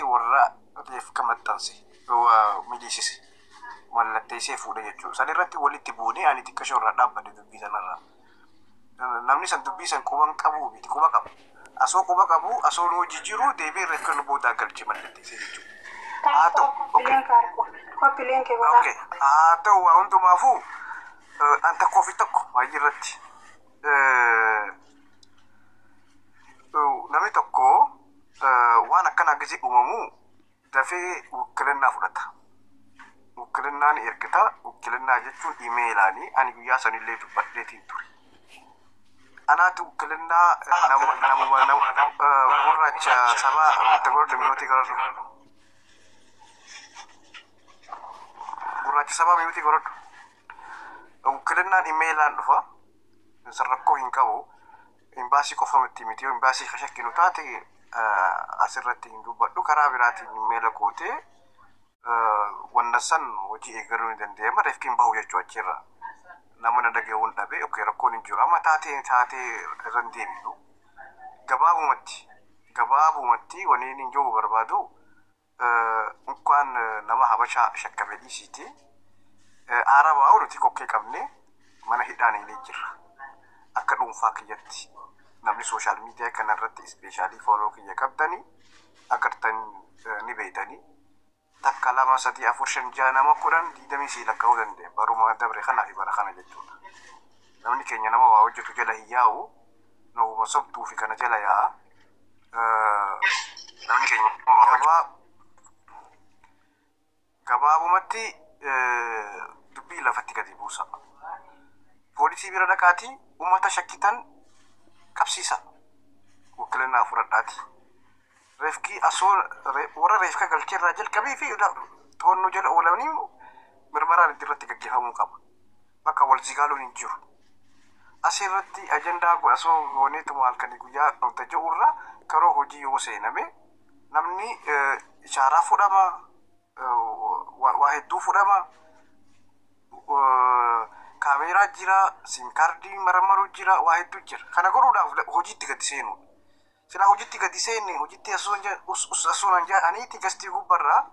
Warra reefka maxxanse miliisise mallatteessee fuudhe jechuudha. San irratti walitti buunee ani xiqqashoo irraa dhaabbadhe dubbii sanarraa. Namni san dubbii san quban qabu miti, quba qaba. Asoo quba qabu, asoo nu hojii jiru deebiin reefka nu boodaa galche mallatteessee jechuudha. Haa ta'u, okay. Copy link godhaa. Okay. Haa ta'u, waa hundumaafuu an tokkoo fi tokko baay'ee irratti namni tokko waan akkana akkasii uumamu dafee wukkilannaa fudhata. Wukkilannaa ni ergata. Wukkilannaa jechuun imeelaanii ani guyyaa sanillee dubbadheetiin ture. Anaatu wukkilannaa nama namuma nama gurraacha sabaa wanta godhu mute godhadhu. Gurraacha sabaa mute godhadhu. Wukkilannaan imeelaan dhufa. San rakkoo hin qabu. Imbaasii qofa miti miti, imbaasii shakkinu taate asirratti hin dubbadhu, karaa biraatiin imeela gootee wanna san hojii eegaluu ni danda'ama, reefkiin bahu jechuu achirra. Nama na dhaga'uun dhabe, okay, rakkoon hin jiru. Amma taatee taatee irra hin deemnu. Gabaabumatti gabaabumatti wanni inni jiru barbaadu unkaan nama Habashaa shakkame dhiisiiti. Arabaa nuti kokkee qabne mana hidhaan illee jirra. Akka dhuunfaa kiyyatti namni social media kanarratti especially follow kiyya qabdanii agartan ni beeytanii. Takka, lama, sadii, afur, shan, jaha, nama 10, 20 sii lakkaa'uu dandeenya. Baruma dabre kanaa fi bara kana jechuudha. Namni keenya nama waa hojjetu jala hin yaa'u, nama sobduu fi kana jala yaa'a. Namni keenya gabaabumatti dubbii lafatti gadi buusa. Poolisii bira dhaqaatii uummata shakkitan qabsiisa. Wakkilannaa fudhadhaati. Reefkii asoo warra reefka galchee irraa jalqabee fi to'annoo jala oolanii mirmaraan irratti gaggeeffamuu qaba. Bakka wal zigaaluun hin jiru. Asirratti ajandaa asoo gooneetuma halkanii guyyaa wanta jiru irraa karoo hojii yoo seename namni ishaaraa fudhama, waa hedduu fudhama. Kaameeraa jira, SIM kaardii maramaru jira, waa hedduu jira. Kana godhuudhaaf hojiitti gadi seenuudha. Silaa hojiitti gadi seenne, hojiitti asuun aniiti gastii gubbarraa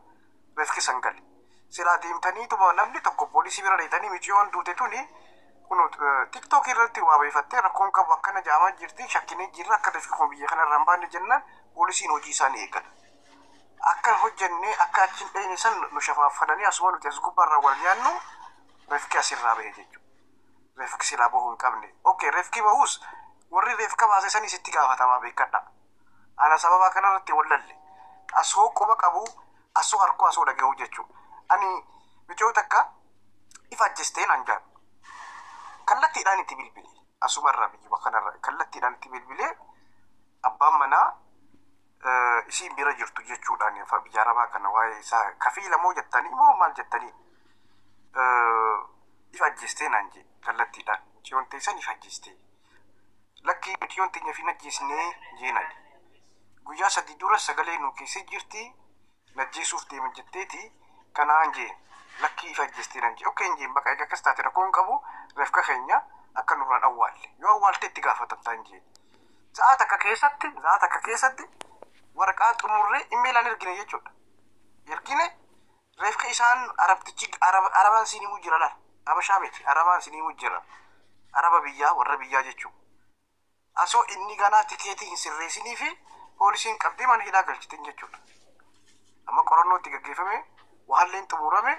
reefki san gale. Silaa deemtaniituma namni tokko poolisii bira dheetanii miciyoon duute tuni kun TikTok irratti waa beefattee rakkoon qabu akkana jaamaa jirti, shakkinee jirra, akka reefki kun biyya kana irraa hin baanne jennaan poolisiin hojii isaanii eegala. Akka hojjennee akka achi hin dhayne san nu shafaaffananii asuma nuti as gubbaarraa wal nyaannu reefki asirraa bahe jechuudha. Reefki silaa bahuu hin qabne. Okay, reefki bahus warri reefka baase sanis itti gaafatamaa beekadha. Ana sababa kanarratti wallalle. Asoo quba qabu, asoo harkoo, asoo dhaga'u jechuudha. Ani micoo takka ifa ajjestee naan jaan. Kallattiidhaan itti bilbilee asumarraa biyyuma kanarra kallattiidhaan itti bilbilee abbaan manaa isiin bira jirtu jechuudhaan biyya arabaa kana waa'ee isaa kafiila moo jettanii moo maal jettanii ifa ajjeestee naan jee kallattiidhaan. Miciyoon teessan ifa ajjeestee. Lakkii, miciyoon teenya fi najjeesnee jeenani. Guyyaa 3 dura sagalee nu keessa jirti, najjeesuuf deeman jetteeti kanaan jeen. Lakkii, ifa ajjeestee naan jee. Okay jeen, bakka egaa akkas taate rakkoon qabu, reefka keenya akka nurraan awwaalle. Yoo awwaalte itti gaafatamtaan jeen. Sa'aa takka keessatti waraqaa xumurree imeelaan ergine jechuudha. Ergine reefka isaan arabtichi arabaan siin himuu jira laal. Habashaa miti, arabaan siin himuu jira. Araba biyyaa, warra biyyaa jechuudha. Asoo inni ganaa tikeetii hin sirreessinii fi poolisiin qabdee mana hidhaa galchitin jechuudha. Amma qorannoo itti gaggeeffame, waalleen xumurame,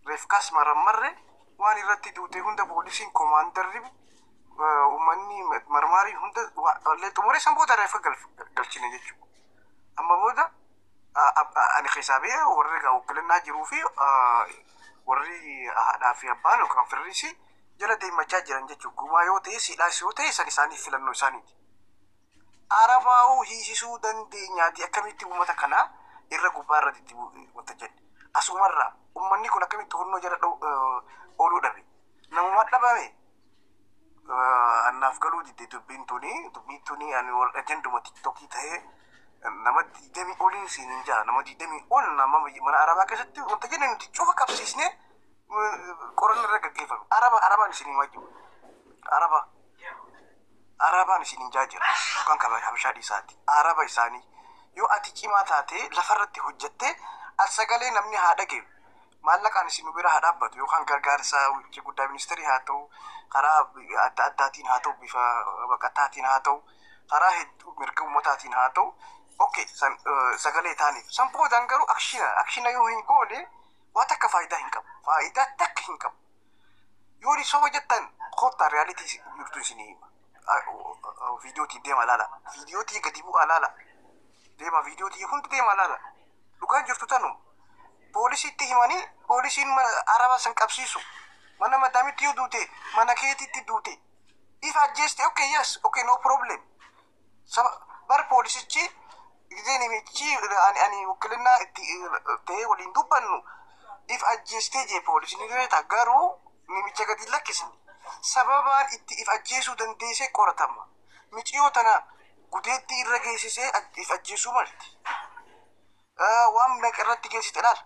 reefkaas marammarre, waan irratti duute hunda poolisiin koomaandarri uummanni marmaariin hunda waallee xumure, san booda reefka galchine jechuudha. Amma booda ani keessaa ba'ee warri egaa hoogganaa jiruu fi warri haadhaa fi abbaan yookaan firrisi jala deemachaa jiran jechuudha. Gumaa yoo ta'e, siidhaas yoo ta'e, san isaaniif filannoo isaaniiti. Arabaa'uu hiisisuu dandeenyaati, akkamitti uummata kanaa irra gubbaa irratti wanta jedhe. Asumarraa uummanni kun akkamitti honnoo jala ooluu dhabe. Namummaa dhabame. Annaaf galuu didde dubbiin tuni, dubbiin tuni ani wal ajanduma TikTokii ta'ee nama 20 oliin siin hin jaa, nama 20 ol nama mana arabaa keessatti wanta jenne nuti cufa qabsiisnee qorannoo irra gaggeeffame. Araba, arabaan isin himaa jiru. Araba. Arabaan isin hin jaa jira. Yookaan kaba habashaa dhiisaati. Araba isaanii. Yoo ati cimaa taate lafarratti hojjatte, as sagalee namni haa dhageeyu. Maallaqaan isin nu bira haa dhaabbatu yookaan gargaarsa wucci guddaa ministeerii haa ta'u, karaa adda addaatiin haa ta'u, bifa baqataatiin haa ta'u, karaa hedduu mirga uummataatiin haa ta'u. Okay, san sagalee taaniif. San boodaan garuu action yoo hin goone waa takka faayidaa hin qabu. Faayidaa takka hin qabu. Yoo ni soba jettan, kottaa, reality jirtu isinii hima. Viidiyootii deema laala. Viidiyootii gadi bu'aa laala. Deema, viidiyootii hundi deema laala. Dhugaan jirtu tanuma. Poolisiitti himanii poolisiin araba san qabsiisu. Mana madaamitti yoo duute, mana keetitti duute. If ajjeeste, okay, yes, okay, no problem. Saba bar poolisichi gisee namichi ani wakkilinnaa itti ta'ee waliin dubbannu if ajjeestee jee poolisiin ni beekta, garuu namicha gadi hin lakkisne. Sababaan itti if ajjeesuu dandeessee qoratama. Miciyoo tana gudeetti irra geessisee if ajjeesuu malti. Waan meeqa irratti geessite laal.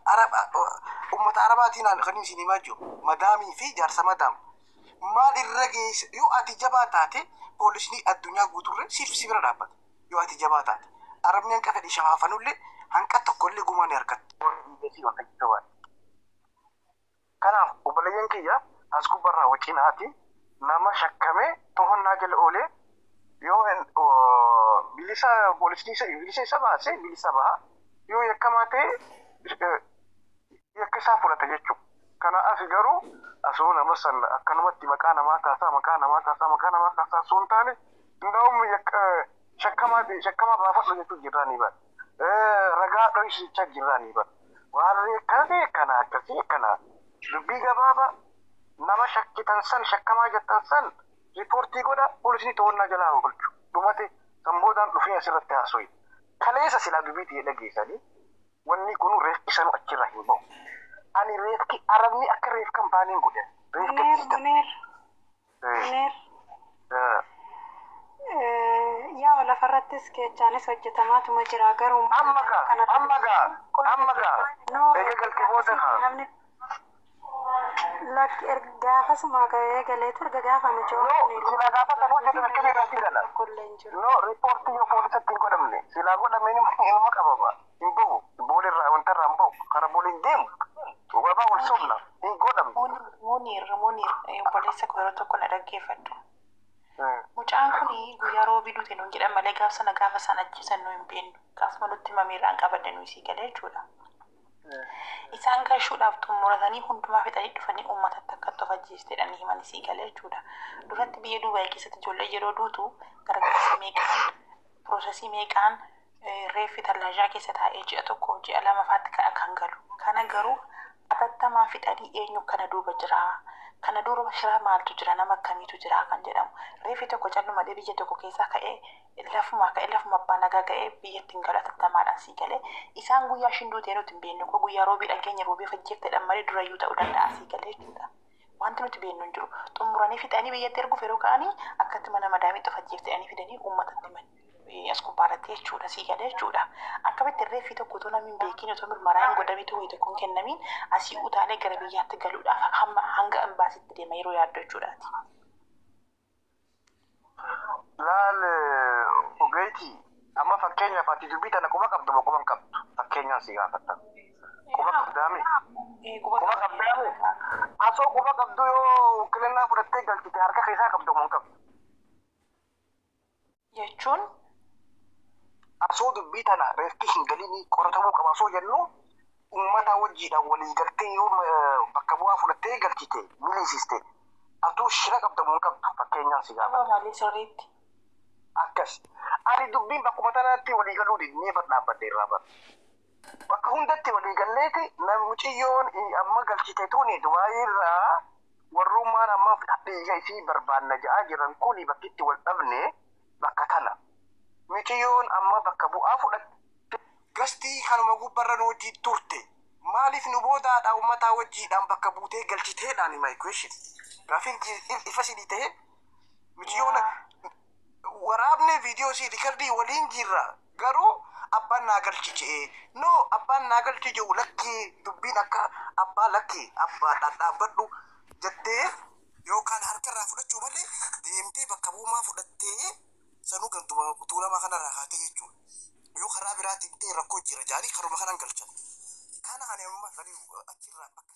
Ummata arabaatiin kan isin himaa jiru. Madaamii fi jaarsa madaam. Maal irra geesse? Yoo ati jabaa taate, poolisni addunyaa guuturre siif si bira dhaabbata. Yoo ati jabaa taate. Arabni hanqa fedhe shafaafanullee hanqa tokkollee gumaa ni argatta. Kanaaf obboleeyyan kiyya, as gubbarraa wacinaati nama shakkamee to'annaa jala oolee yoo bilisa poolisni isa bilisa isa baase bilisa baha, yoo yakkamaa ta'e yakka isaa fudhata jechuudha. Kanaaf garuu asoo nama san akkanumatti maqaa namaa kaasaa, maqaa namaa kaasaa, maqaa namaa kaasaa osoo hin taane, ndaa'um shakkamaa shakkamaa baafadhu jechuun jirraa ni bara. Ragaa dhoksichaa jirraa ni bara. Warri akkasii akkana akkasii akkana dubbii gabaabaa, nama shakkitan san, shakkamaa jettan san riipoortii godha, poolisni to'annaa jalaa haa galchu. Dhumate, san boodaan dhufee asirratti haasoyi. Kaleessa silaa dubbii ta'ee dhageessanii wanni kun reefki sanuu achirraa hin ba'u. Ani reefki arabni akka reefka hin baaneen godhe. Reefka Munir, diidan. Munir, Munir. Yaa, lafarrattis keechaanis hojjetamaatuma jira, garuu Amma gaa, amma gaa, amma gaa. No, Eega galtee booda kaa. Namni lakki erga gaafasuma ga'ee galeetu erga gaafa No, silaa gaafa san hojjetan akkami irratti gala. Tokkollee hin jiru. No, riipoortii yoo poolisatti hin godhamne, silaa godhamee inuma qabama. Hin bahu, boolirraa wantarraa hin bahu, kara boolii hin deemu. Wabaa wal sobna, hin godhamne. Munir, Munir, obboleessa koo, yeroo tokko na dhaggeeffadhu. Mucaan kun guyyaa roobii duute nuun jedhan malee gaafa sana gaafa isaan ajjeesan nu hin beeknu. Gaafuma nutti himameerraan qabadde nu isii galee jechuudha. Isaan gashuudhaaf xumuratanii hundumaa fixanii dhufanii uummatatti akka of ajjeesteedhaan himan isii galee jechuudha. Duratti biyya Dubaay keessatti ijoollee yeroo duutu gargaarsa meeqaan, process meeqaan, reeffi tallaajaa keessa taa'ee ji'a 1, ji'a 2 faatti ka'a kan galu. Kana garuu atattamaa fixanii eenyu kana duuba jira? Kana duuba shira maaltu jira? Nama akkamiitu jira kan jedhamu. Reeffi tokko callumadee biyya tokko keessaa ka'ee, lafuma ka'ee, lafuma abbaa nagaa ga'ee biyyatti hin galu atattamaadhaan sii galee. Isaan guyyaa ishiin duutee nuti hin beeknu, guyyaa roobii dhageenya roobii fajjeeftedhaan malee durayyuu ta'uu danda'a sii galee jechuudha. Wanti nuti beeknu hin jiru. Xumuranii fixanii biyyatti erguuf yeroo ka'anii akkatti mana madaamii fajjeeftedhanii fidanii uummatatti himan. As gubbaarratti jechuudha, sii galee jechuudha. Akkamitti reeffi tokko otoo namni hin beekin, otoo mirmaraa hin godhamin, otoo wayii tokko hin kennamiin asii utaalee gara biyyaatti galuudhaaf hamma hanga imbaasitti deema yeroo yaaddu jechuudhaati. Laal ogeetii, amma fakkeenyaaf ati dubbii tana quba qabdu moo quba hin qabdu? Fakkeenyaan si gaafata. Quba qabdaami? Quba. Quba qabdaami? Asoo quba qabdu, yoo qilannaa fudhattee galchite harka keessaa qabdu moo hin qabdu? Jechuun? Asoo dubbii tana reefki hin galinii qoratamuu qaba asoo jennu, uummata wajjiidhaan walii galtee yoo bakka bu'aa fudhattee galchite miliisiste atuu shira qabda moo hin qabdu? Fakkeenyaan si gaafata. Qaba malee sirriitti. Akkas. Ani dubbiin bakkuma tanaatti walii galuu didnee bar dhaabbadde irraa bar. Bakka hundatti walii galleeti muciyyoon amma galchite tuni Dubaayii irraa warrummaan amma dhiiga isii barbaanna ja'aa jiran kuni bakkitti wal dhabne bakka tana. Muciyyoon amma bakka bu'aa fudhatte. Gastii kanuma gubbarra nu wajjii turte. Maaliif nu boodaadha uummataa wajjiidhaan bakka buutee galchiteedhaan, my question. Gaafiin ifa sidii ta'e, muciyyoon waraabne viidiyoo isii record waliin jirra, garuu abbaan naa galchi je'e, no, abbaan naa galchi jedhu lakkii, dubbiin akka abbaa lakkii abbaa dhadhaabbadhu jettee yookaan harka irraa fudhachuu malee deemtee bakka bu'umaa fudhattee sanuu gantuma tuulamaa kanarraa kaatee jechuudha. Yoo karaa biraatiin ta'e rakkoo jira jaanii karuma kanan galchan. Kana ani amma achirraa bakka